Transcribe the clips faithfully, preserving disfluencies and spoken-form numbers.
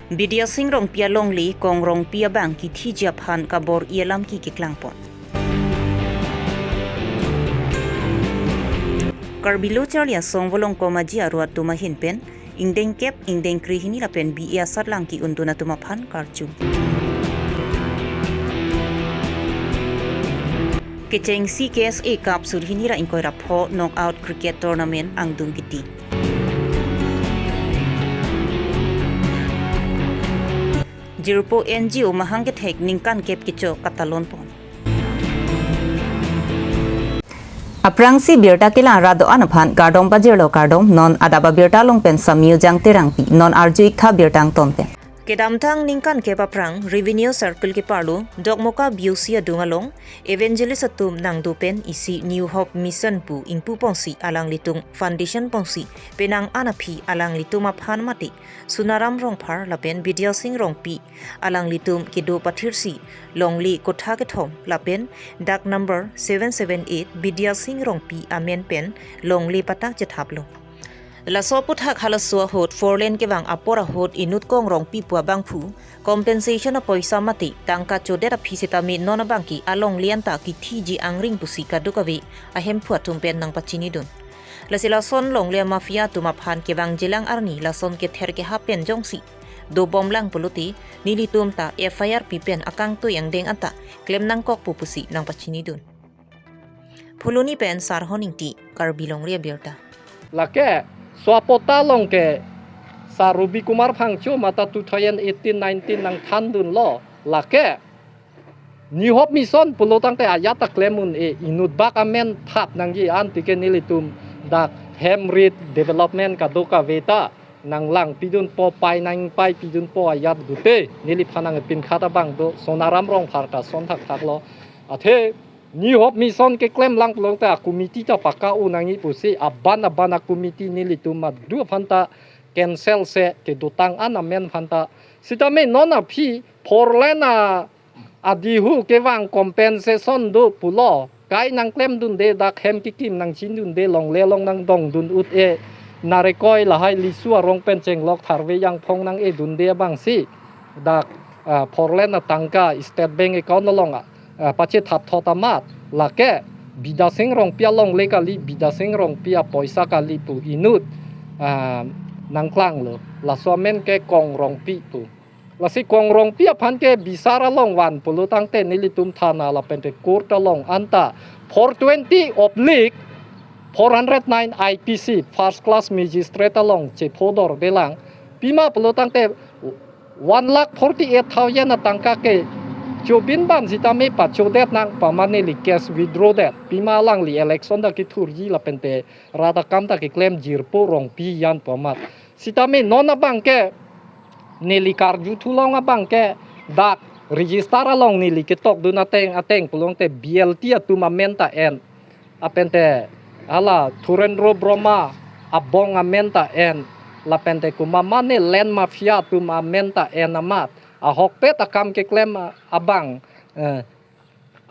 Bidya Sing Rongpi alongle Kong Rongpi abang kithiji aphan kabor-i alam ke keklangpon. Karbi Lo Charli Asong Volongkom Aji Aru atum ahin pen ingdeng kep, ingdeng krehini lapen B A asatlang ke-undun atum aphan karju. Kechengsi K S A Cup suri hini ra ingkoi ra pho knockout cricket tournament angdung kiti. Jirpo N G O mahang kethek ningkan kep kecho katalonpon. Aphrangsi birta kelang rat do-an aphan kardom pajirlo, kardom. Non adap abirta along pen Samyu Jangterangpi, non arju-ik tha birta angton pen. Kedamtang ningkan kep aphrang Revenue Circle keparlo Dokmoka B O C adung along evangelist atum nangdo pen isi New Hope Mission pu ingpu ponsi alanglitum foundation ponsi penang an aphi alanglitum aphan mate Sonaram Rongphar lapen Bidya Sing Rongpi alanglitum kedo pathirsi longle kotha kethom lapen dak number seven seven eight Bidya Sing Rongpi amen pen longle patak chethaplo. Laso aphuthak halaso ahut four lane kevang apor ahut inut Kong Rongpi pu abangphu compensation apoisa mate tangka chodet aphi sitame non abangke alongle anta kithiji angring pusi kadokave ahemphu atum pen nangpachinidun. Lasi lason longle mafia atum aphan kevangjilang arni lason kether kehap pen jongsi dobomlang pulote nelitum ta F I R pi pen akangtui angdeng anta klem nangkokpo pusi nangpachinidun. Phuloni pen Sarhon Ingti, Karbi Longri Abirta. Lake, swapo ta along ke, Sar Rubi Kumar Phangcho mate two thousand eighteen nineteen nangthandunlo, lake, New Hope Mission pulo tangte ajat ta klem un-e, inut bak amen thap nangji, anti ke nelitum dak hem rit development kadokave ta nanglangpidunpo, pai nangpaipidunpo ajat gute, neliphan nangpinkhat abang do, Sonaram Rongphar ta son thakthaklo. Athe, New Hope Mission keklemlang pulote a committee ta paka-o nangji pusi aban aban a committee nelitum madu aphan ta cancel se kedotang an amen aphan ta. Sitame non aphi four lane a adihu kevang compensation do pulo. Kai nangklemdunde, dak hem kekim nangchindunde, longle along nangdongdun ut-e, narekoi lahai lisu arong pen chenglok tharve jangphong nang-edunde abangsi dak, ah, four lane atangka State Bank account along, ah, ah, pachethap thot amat, lake Bidya Sing Rongpi alongle kali, Bidya Sing Rongpi apoisa kali pu inut, ah, nangklanglo. Laso amen ke Kong Rongpi pu. Lasi Kong Rongpi aphan ke bisar along van pulo tangte nelitum thana lapen te court along anta four twenty oblique four hundred nine I P C, first class magistrate along chephodordelang. Pima pulo tangte one lakh forty-eight thousand atangka ke chobin ban sitame pachodet nang pamane neli case withdraw det. Pima alangli election ta kethurji lapen te rat akam ta keklem Jirpo Rongpi jan pu amat. Sitame non abangke neli karju thulong abangke dak register along neli ketokdun ateng ateng pulote B L T atum amen ta en. Lapen te hala Thurendra Brahma abong amen ta en. Lapen te komat mane land mafia atum amen ta en amat. Ahokpet akam keklem abang, eh,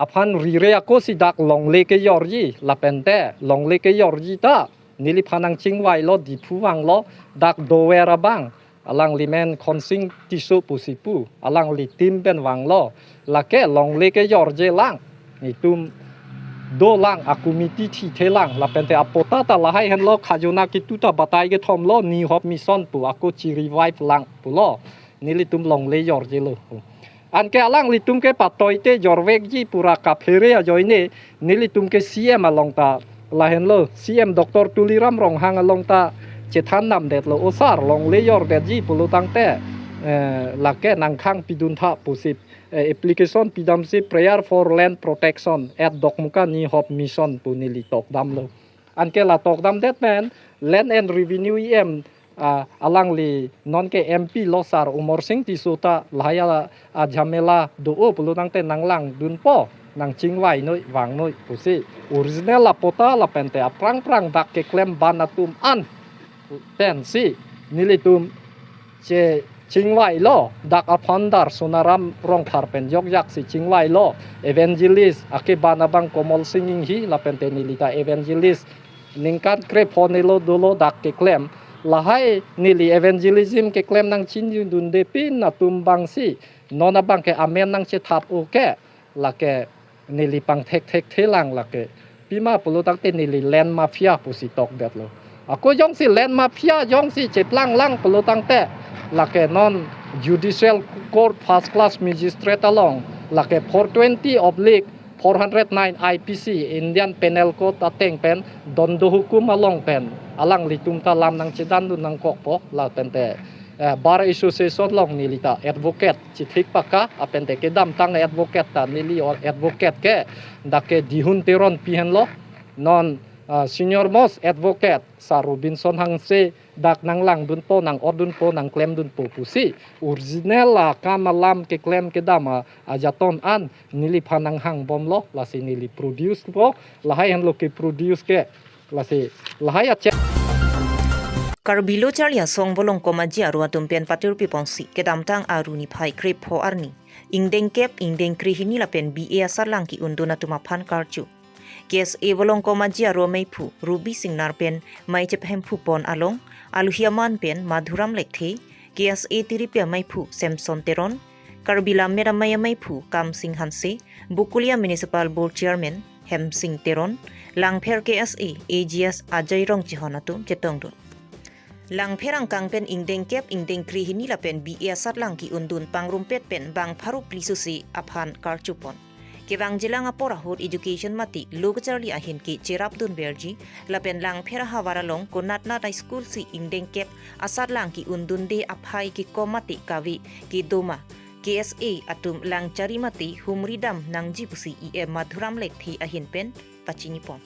aphan rire ako si dak longle kejorji, lapen te longle kejorji ta neliphan nangchingvailo, Diphu vanglo, dak dover abang, alangli men Khonsing Tisso pusi pu, alangli team pen vanglo, lake longle kejorjelang, itum dolang, a committee thithelang, lapen te apota ta lahai henlo, khajona kitu ta batai kethomlo, New Hope Mission pu, ako chi-revive lang pulo, nelitum longle jorjelo. Anke alanglitum ke patoi te jorvekji pura kaphere ajoine, nelitum ke C M along ta lahenlo, C M Doctor Tuliram Ronghang along ta chethan namdetlo, "O sir, longle jordetji pulo tangte, eh, lake nangkhang pidun tha pusi, eh, application pidamsi prayer for land protection at Dokmoka New Hope Mission," pu neli tokdamlo. Anke la tokdamdet pen Land and Revenue E M, ah, alangli non ke M P lo sir Umor Sing Tisso ta lahai a, a jhamela do-o pulo tangte nanglangdunpo, nangchingvai noi, vang noi pusi. Original apota lapen te aphrang phrang dak keklem ban atum an pensi nelitum che chingvailo, dak a founder Sonaram Rongphar pen jokjak si chingvailo, evangelist, ake ban abang Komol Sing Inghi, lapen te neli ta evangelist ningkan krepho nelo dolo dak keklem, Lahai neli evangelism keklem nangchinidunde pin atum abangsi non abangke amen nangchethap-o ke, lake neli pangthek thekthelang lake. Pima pulotangte neli land mafia pusi tokdetlo. Ako jongsi land mafia jongsi cheplanglang pulotangte, lake non judicial court first class magistrate along, lake four twenty oblique four hundred nine I P C, Indian Penal Code ateng pen, dondo hukum along pen alanglitum ta lam nangchedandun nangkokpo, lapente, eh, Bar Association along neli ta advocate chithik paka, apente kedamtang advocate ta neli advocate ke, dak ke Dihun Teronpi henlo, non, ah, senior most advocate Sir Robinson Hanse dak nanglangdunpo, nang-otdunpo, nangklemdunpo pusi original akam alam keklem kedam a, ajaton an neliphan nanghangbomlo, lasi neli produce po, lahai henlo keproduce ke, lasi lahai ache. Karbi Lo Charli Asong Volongkom Aji Aro atum pen patirpiponsi kedamtang Aru niphai krepho arni ingdengkep ingdengkre hini lapen B A asatlang ke-undun atum aphan karcho. K S A Volongkom Aji Aro ameiphu Ruby Singnar pen mei chephemphupon along, aluhi amen pen Madhuram Lekthe, K S A tiripi ameiphu Samson Teron, Karbi Lammet Amei ameiphu Kamsing Hanse, Bokolia Municipal Board Chairman Hemsing Teron, Langpher K S A A G S Ajai Rongchehon atum chetongdun. Langpher angkang pen ingdengkep ingdengkre hini lapen B A asatlang ke-undun pangrumpet pen bang pharo phli sose aphan karchopon. Kevangjilang apor ahut education mate lo kacharli ahin ke cherapdunverji, lapen Langpher ahavar along konatnat a-school si ingdengkep asatlang ke-undunde aphai kekom mate kave kedo ma, K S A atum langchari mate humri dam nangji pusi E M Madhuram Lekthe ahin pen pachinipon.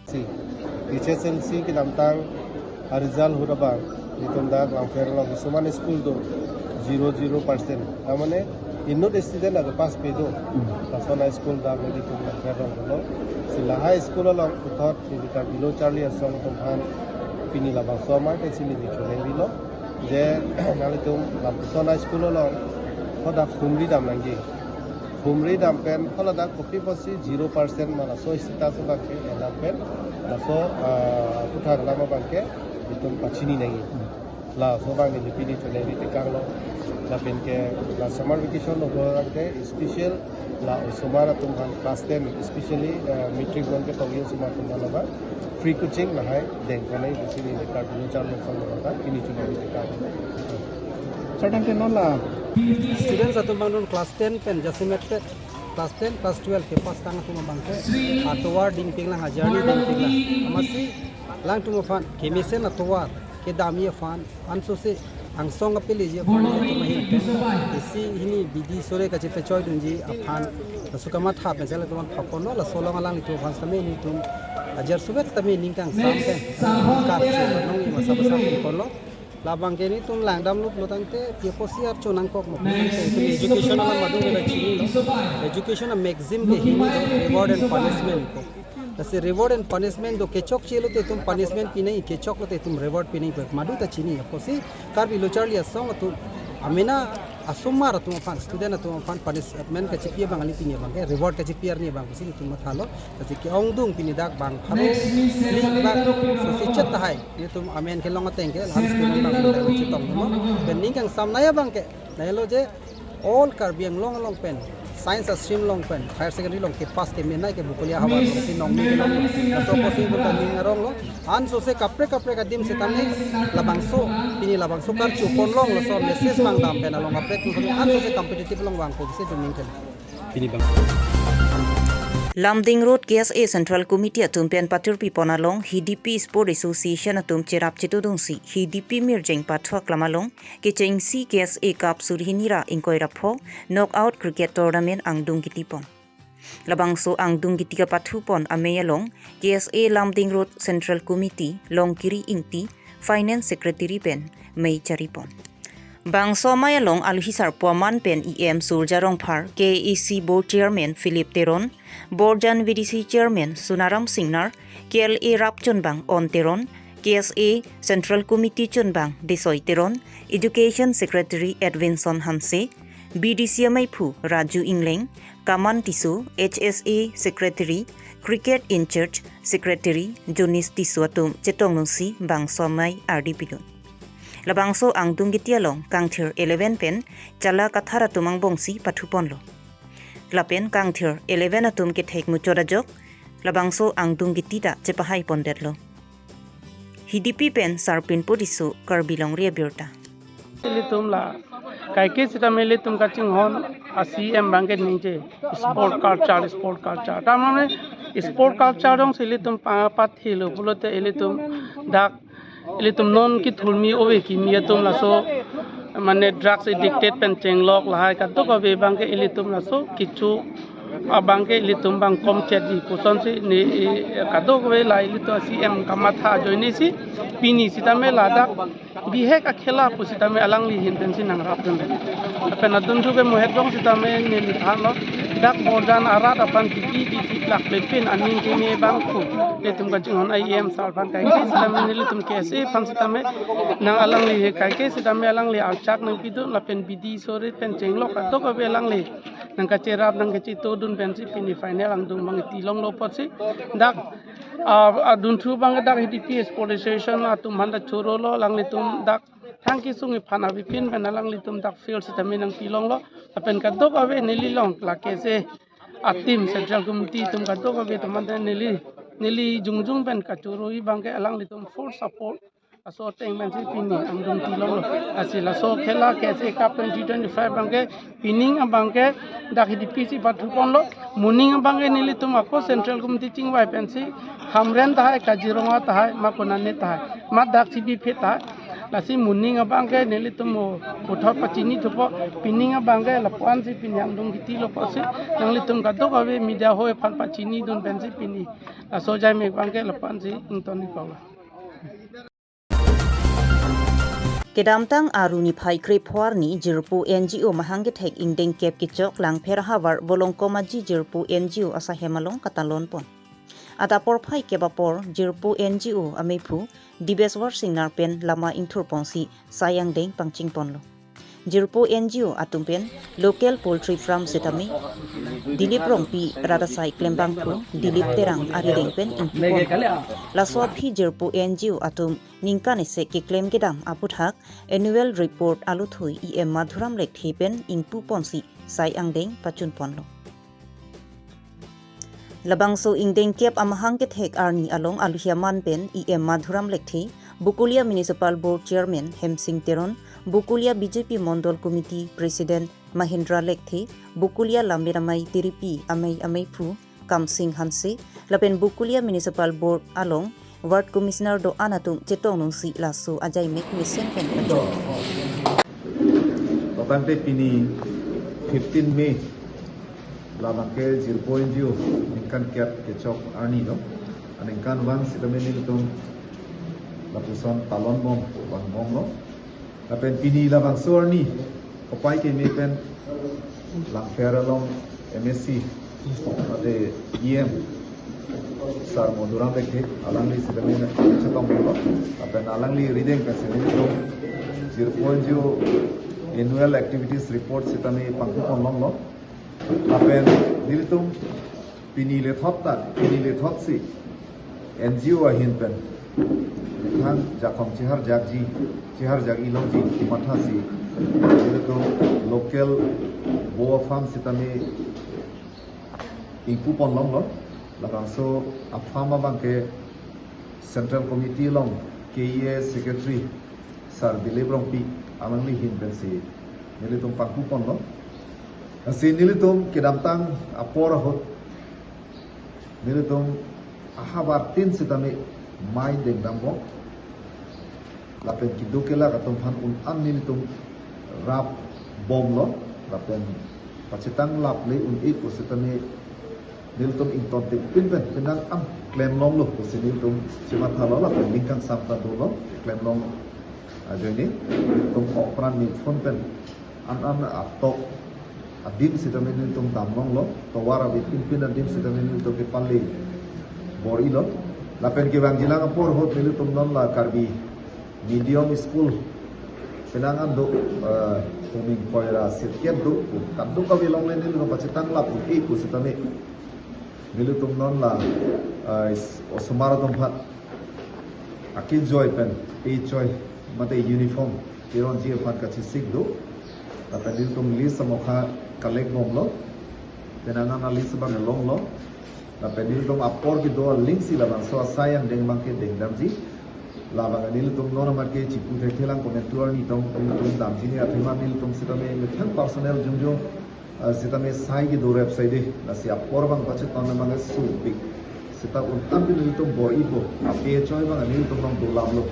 Si, H S L C kedamtang a-result ahut abang, itum dak Langpher along kisuman school do, zero, zero percent. Tamane, inut student age pass pe do. Lason a-school dak itum Langpher along do. Si lahai school along puthot, si Karbi Lo Charli Asong atum aphan pini labangso amar ke si neli chonengrilo. Je, nanglitum lapuson a-school along, hadak humri dam nangji. Humri dam pen, haladak kopi pusi zero percent ma laso status abang ke, elam pen, laso, ah, aphuthak alam abang ke, itum pachini nangji. Laso abang neli pini chonengri tekanglo. Lapen ke, la summer vacation lo abang ke, special, la osomar atum aphan class ten, especially, ah, matric bom ketongji osomar atum aphan abang, free coaching lahai dengpon nangji pusi neli Karbi Lo Charli Asong along ta pini chonengri tekang. Sir, tangte non la students atum abang non class ten pen jasemet pen class ten, class twelve kepass tang atum abang ke atovar dingpinglang, ajarni dingpinglang. Amatsi alangtum aphan kemesen atovar kedamji aphan, ansose angsong kapeleji aphan atum ahin pen isi hini bidi sore kachepachoidunji aphan laso kamatha pen si alangtum aphan phaponlo, laso along alanglitum aphan sitame nelitum ajar suvet sitame ning kangsam pen karcho nangji ma saba saba ponlo. Labang ke nelitum langdamlo pulotangte pi apotsi archo nangkok ma pulotangte itum education alam adung ke chinilo. Education a-maxim ke hini do reward and punishment ko. Lasi reward and punishment do, kechokche lote itum punishment pi nangji, kechok lote itum reward pi nangji, madu ta chini. Apotsi Karbi Lo Charli Asong atum amena asomar atum aphan, student atum aphan punishment kachipi abang kali, pini abang ke reward kachipi arni abang pusi itum mathalo. Lasi ke-ongdung pini dak bang pharo phli bang sose chet tahai, itum amen kelong ateng ke la student abang dak chetongdunlo. Pen ning kangsam nai abang ke, nai lo je all Karbi Anglong along pen, science stream along pen, higher secondary along kepass kemenei ke Bokolia ahavar along si nong ni kelong, laso apotsi itum ta ning aronglo. Ansose kaprek kaprek adim setame labangso, pini labangso karcho ponlong, laso message abang dam pen along kaprek tu ansose competitive along vangpo pusi itum ning pen. Pini abang. Lumding Road K S A Central Committee atum pen patirpipon along Hidipi Sport Association atum cherap chetudungsi Hidipi Mirjeng Pathu Aklam along kechengsi K S A Cup suri hini ra ingkoi ra pho knockout cricket tournament angdung kitipon. Labangso angdung kiti kapathupon amei along K S A Lumding Road Central Committee Longkiri Ingti, Finance Secretary pen mei charipon. Bangso amei along aluhi sarpo aman pen E M Surja Rongphar, K A A C Board Chairman Philip Teron, Borjan V D C Chairman Sunaram Singnar, K L A rap chunbang On Teron, K S A Central Committee chunbang Desoi Teron, Education Secretary Edwinson Hanse, B D C ameiphu Raju Ingleng, Kaman Tisso, H S A Secretary Cricket in Charge Secretary Jonis Tisso atum chetongdunsi bangso amei ardi pidun. Labangso angdung kiti along kangthir eleven pen Chala Kathar atum angbongsi pathuponlo. Lapen kangthir eleven atum kethek muchot ajok labangso angdung kiti ta chepahai pondetlo. Hidipi pen Sarpinpo Tisso, Karbi Longri Abirta. Ilitum la kaike sitame ilitum kachinghon a C M abangke ningje sport culture, sport culture. Tamane sport culture jongsi ilitum pa-, pathilo pulote ilitum dak ilitum non kithurmi ove kimi atum laso mane drugs addicted pen chenglok lahai kadokave abangke ilitum laso kecho abangke ilitum bang komchetji kosonsi ne, eh, kadokave la ilitum C M kamatha ajoinesi pini sitame ladak bihek akhela pu sitame alangli ahin pensi nangrapdun. Lapen adunthu ke muhedong sitame neli thanlo dak borjan arat aphan tiki tiki laklepin aning keme abang pu ilitum kachinghon a E M sir aphan kaike sitame nelitum K S A aphan sitame nang alangli he kaike sitame alangli archak nangpidun lapen bidi sore pen chenglok kadokave alangli nangkacherap nangkachetodun pensi pini final angdung abang tilonglo apotsi dak, ah, adunthu abang dak Hidipi Sports Association atum aphan chorolo alanglitum dak thang kesung iphan avepin pen alanglitum dak field sitame nangpilonglo lapen kadokave neli along la K S A a team central committee atum kadokave atum ante neli neli jongjong pen kachoro abangke alanglitum full support aso ateng pensi pini angdung tilonglo. Lasi laso khela K S A Cup twenty twenty-five abangke pining abangke dak Hidipi si pathuponlo. Moning abangke nelitum ako central committee chingvai pensi Hamren tahai, Kaziranga tahai, ma konane tahai, ma dak Sibiphe tahai. Lasi moning abangke nelitum mo puthot pachini thupo, pining abangke lapu-ansi pini angdung kitilo apotsi nanglitum kadokave media hoi aphan pachinidun pensi pini laso ajai mek abangke lapu-ansi ingtonji kok. Kedamtang Arni phai krepho arni Jirpo N G O mahang kethek ingdeng kep kechok Langpher ahavar Volongkom Aji Jirpo N G O asahem along katalon pon. Adap porphai kep apor Jirpo N G O ameiphu Dibeswar Singnar pen lama ingthur ponsi sai angdeng pangching ponlo. Jirpo N G O atum pen local poultry farm sitame Dilip Rongpi, rat asai klembangphu Dilip Terang arideng pen ingpu pon. Laso aphi Jirpo N G O atum ningkan isi keklem kedam aputhak annual report aluthui E M Madhuram Lekthe pen ingpu ponsi sai angdeng pachun ponlo. Labangso ingdeng kep amahang kethek arni along aluhi aman pen E M Madhuram Lekthe, Bokolia Municipal Board Chairman Hemsing Teron, Bokolia B J P Mondol Committee President Mahendra Lekthe, Bokolia Lammet Amei Tiripi amei ameiphu Kamsing Hanse, lapen Bokolia Municipal Board along Ward Commissioner do-an atum chetongdunsi laso ajai mek mesen pen pachun. Totangte pini fifteen May labangke Jirpo N G O ningkan kep kechok arni lo. Aningkanvang sitame nelitum lapuson talon bom vangbomlo. Lapen pini labangso arni kopai keme pen Langpher along M A C mate E M Sir Madhuram Lekthe alangli sitame chetonglo. Lapen alangli arideng pensi nelitum Jirpo N G O annual activities report sitame pangku ponlonglo. Lapen nelitum pini lethot ta, pini lethotsi N G O ahin pen methang jakhong cheharjakji, cheharjak-i longji kimathasi nelitum local boa farm sitame ingpu ponlonglo. Labangso a-farm abangke Central Committee along K E A Secretary Sir Dilip Rongpi alangli ahin pensi nelitum pangku ponlo. Lasi nelitum kedamtang apor ahut nelitum ahavar tin sitame mei dengdam bom. Lapen keduk kelak atum aphan un-an nelitum rap bomlo. Lapen pachetang laple un-e pu sitame nelitum ingtonte pin pen penang an klemlonglo pusi nelitum chemathalo lapen ningkan sam ta dolo klemlong ajoine nelitum okpran ni phone pen an an atok adim sitame nelitum damlonglo, tovar avepin pin adim sitame nelitum kepale bor-ilo. Lapen kevangjilang apor ahut nelitum non la Karbi medium school penang an do, eh, Huming Koira sirket do pu kadokave along le nelitum pachetang lap un-e pu sitame Nelitum non la, ah, is-, osomar atum aphan akejoi pen, pechoi, mate uniform, keronji aphan kachesik do. Lapen nelitum list amokha collect bomlo. Pen anan a list abang longlo. Lapen nelitum apor kedo aling si labangso asai angdeng abang ke dengdamji. Labang nelitum non amat ke chipu thekthelang komantu arni tong nelitum damji ne athema nelitum sitame methang personnel jongjong, ah, sitame sai kedo rep saide. Lasi apor abang pachetong abang sopik. Seta un-an ke nelitum bor-ipo. Apechoi abang nelitum long dolamlo.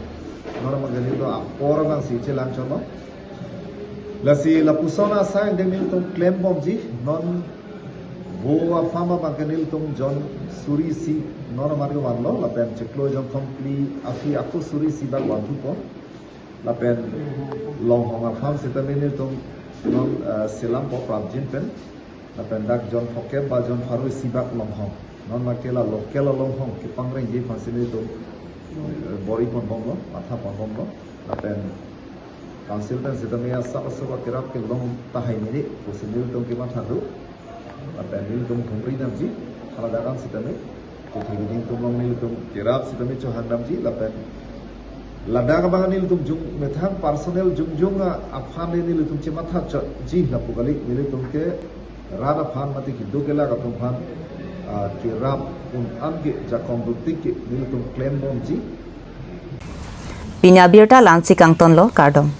Non abang nelitum apor abang si chelang chonlo. Lasi lapuson asai angdeng nelitum klem bomji. Non vo apham abang ke nelitum jon suri isi non amat ke vanlo. Lapen chiklo jon thom phli aphi ako suri isi bak vanthupo. Lapen longhong apham sitame nelitum non, eh, selampo prapjin pen. Lapen dak jon phokep ba jon pharo isi bak longhong. Non amat ke la local alonghong kepangrengji aphan si nelitum, eh, bor-i pon bomlo, matha pon bomlo. Lapen council pen sitame asap asap akerap kelong tahai mene pusi nelitum kematha do. Lapen nelitum humri damji, hala dak an sitame. Kuthu gini tum long nelitum kerap sitame chohang damji, lapen ladak abang nelitum jung methang personnel jongjong a aphan nelitum chematha chotji lapu kali, nelitum ke rat aphan mate kedo kelak atum aphan, ah, kerap un-an ke jakong dotik ke nelitum klem bomji. Pini abirta la-ansi kangtonlo, kardom.